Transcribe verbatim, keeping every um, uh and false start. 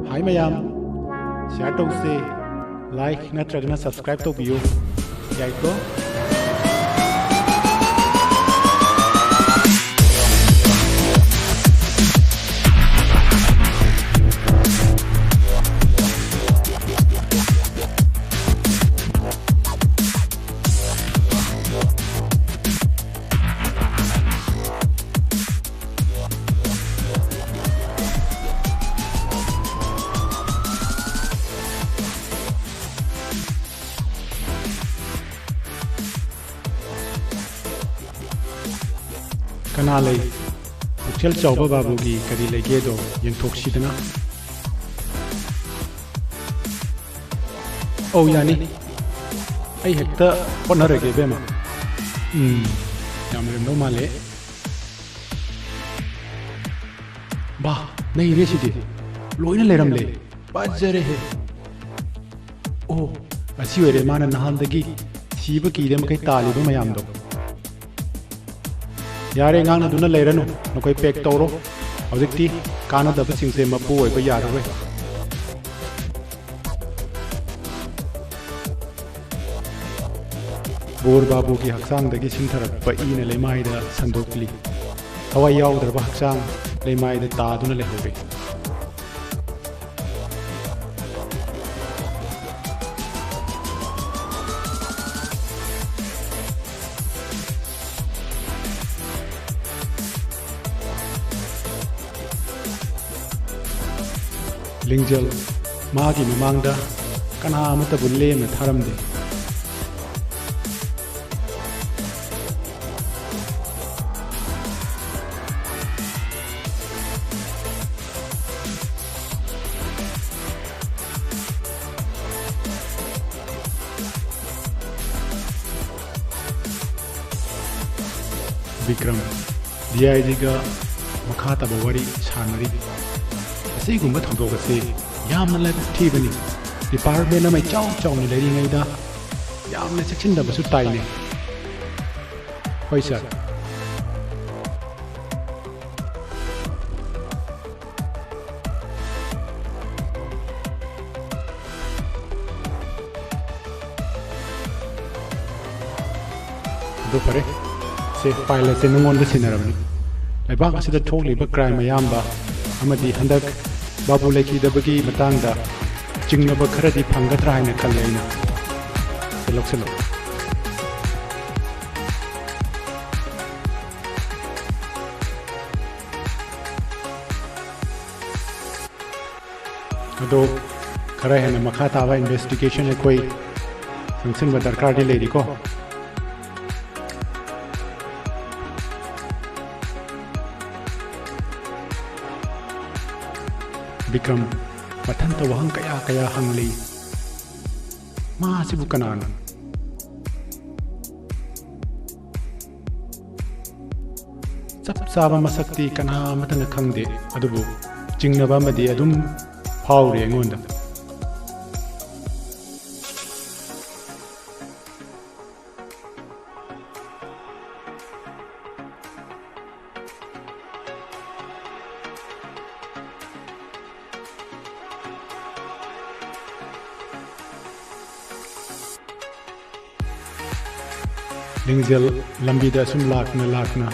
ꯍꯥꯏ ꯃꯌꯥꯝ, ꯁꯤꯌꯥꯔ ꯇꯧꯁꯦ, ꯂꯥꯏꯛ ꯅꯠꯇ꯭ꯔꯒꯅ ꯁꯕꯁꯀ꯭ꯔꯥꯏꯕ ꯇꯧꯕꯤꯌꯨ, ꯌꯥꯏꯀꯣ? ꯀꯅꯥ ꯂꯩ? ꯄꯨꯛꯆꯦꯜ ꯆꯥꯎꯕ ꯕꯥꯕꯨꯒꯤ ꯀꯔꯤ ꯂꯩꯒꯦꯗꯣ ꯌꯦꯡꯊꯣꯛꯁꯤꯗꯅ꯫ ꯑꯧ, ꯌꯥꯅꯤ꯫ ꯑꯩ ꯍꯦꯛꯇ ꯍꯣꯠꯅꯔꯒꯦ, ꯏꯕꯦꯝꯃ꯫ ꯎꯝ, ꯌꯥꯝ ꯂꯩꯔꯝꯗꯧ ꯃꯥꯜꯂꯦ꯫ ꯕꯥ, ꯅꯩꯔꯦ ꯁꯤꯗꯤ꯫ ꯂꯣꯏꯅ ꯂꯩꯔꯝꯂꯦ꯫ ꯐꯖꯔꯦꯍꯦ꯫ ꯑꯣ, ꯑꯁꯤ ꯑꯣꯏꯔꯦ ꯃꯥꯅ ꯅꯍꯥꯟꯗꯒꯤ ꯊꯤꯕ ꯀꯤꯔꯦ ꯃꯈꯩ ꯇꯥꯜꯂꯤꯕ ꯃꯌꯥꯝꯗꯣ꯫ ꯌꯥꯔꯦ, ꯉꯥꯡꯅꯗꯨꯅ ꯂꯩꯔꯅꯨ꯫ ꯅꯈꯣꯏ ꯄꯦꯛ ꯇꯧꯔꯣ꯫ ꯍꯧꯖꯤꯛꯇꯤ ꯀꯥꯟꯅꯗꯕꯁꯤꯡꯁꯦ ꯃꯄꯨ ꯑꯣꯏꯕ ꯌꯥꯔꯔꯣꯏ꯫ ꯕꯣꯔ ꯕꯥꯕꯨꯒꯤ ꯍꯛꯆꯥꯡꯗꯒꯤ ꯁꯤꯟꯊꯔꯛꯄ ꯏꯅ ꯂꯩꯃꯥꯏꯗ ꯁꯟꯗꯣꯛꯂꯤ꯫ ꯊꯋꯥꯏ ꯌꯥꯎꯗ꯭ꯔꯕ ꯍꯛꯆꯥꯡ ꯂꯩꯃꯥꯏꯗ ꯇꯥꯗꯨꯅ ꯂꯩꯍꯧꯔꯦ꯫ ꯂꯤꯡꯖꯦꯜ ꯃꯥꯒꯤ ꯃꯃꯥꯡꯗ ꯀꯅꯥ ꯑꯃꯠꯇꯕꯨ ꯂꯦꯝꯅ ꯊꯥꯔꯝꯗꯦ꯫ ꯕꯤꯀ꯭ꯔꯝ, ꯗꯤ ꯑꯥꯏ ꯖꯤꯒ ꯃꯈꯥ ꯇꯥꯕ ꯋꯥꯔꯤ ꯁꯥꯟꯅꯔꯤ꯫ ꯑꯁꯤꯒꯨꯝꯕ ꯊꯧꯗꯣꯛ ꯑꯁꯤ ꯌꯥꯝꯅ ꯂꯥꯏꯕꯛ ꯊꯤꯕꯅꯤ꯫ ꯗꯤꯄꯥꯔꯠꯃꯦꯟ ꯑꯃ ꯏꯆꯥꯎ ꯆꯥꯎꯅ ꯂꯩꯔꯤꯉꯩꯗ ꯌꯥꯝꯅ ꯆꯦꯛꯁꯤꯟꯗꯕꯁꯨ ꯇꯥꯏꯅꯦ꯫ ꯍꯣꯏ ꯁꯥꯔ꯫ ꯐꯔꯦ, ꯁꯦ, ꯐꯥꯏꯜ ꯑꯁꯦ ꯅꯉꯣꯟꯗ ꯁꯤꯟꯅꯔꯕꯅꯤ꯫ ꯂꯩꯕꯥꯛ ꯑꯁꯤꯗ ꯊꯣꯛꯂꯤꯕ ꯀ꯭ꯔꯥꯏꯝ ꯑꯌꯥꯝꯕ ꯑꯃꯗꯤ ꯍꯟꯗꯛ ꯕꯥꯕꯨ ꯂꯩꯈꯤꯗꯕꯒꯤ ꯃꯇꯥꯡꯗ ꯆꯤꯡꯅꯕ ꯈꯔꯗꯤ ꯐꯪꯒꯗ꯭ꯔꯥ ꯍꯥꯏꯅ ꯈꯜꯂꯤ ꯑꯩꯅ꯫ ꯁꯦ, ꯂꯧꯁꯤꯜꯂꯣ꯫ ꯑꯗꯣ ꯈꯔ ꯍꯦꯟꯅ ꯃꯈꯥ ꯇꯥꯕ ꯏꯟꯚꯦꯁꯇꯤꯒꯦꯁꯟ ꯑꯩꯈꯣꯏ ꯆꯪꯁꯤꯟꯕ ꯗꯔꯀꯥꯔꯗꯤ ꯂꯩꯔꯤꯀꯣ꯫ ꯕꯤꯀ꯭ꯔꯝ ꯃꯊꯟꯇ ꯋꯥꯍꯪ ꯀꯌꯥ ꯀꯌꯥ ꯍꯪꯂꯤ꯫ ꯃꯥ ꯑꯁꯤꯕꯨ ꯀꯅꯥꯅꯣ? ꯆꯞ ꯆꯥꯕ ꯃꯁꯛꯇꯤ ꯀꯅꯥ ꯑꯃꯠꯇꯅ ꯈꯪꯗꯦ, ꯑꯗꯨꯕꯨ ꯆꯤꯡꯅꯕ ꯑꯃꯗꯤ ꯑꯗꯨꯝ ꯐꯥꯎꯔꯤ ꯑꯩꯉꯣꯟꯗ꯫ ꯂꯤꯡꯖꯦꯜ ꯂꯝꯕꯤꯗ ꯑꯁꯨꯝ ꯂꯥꯛꯅ ꯂꯥꯛꯅ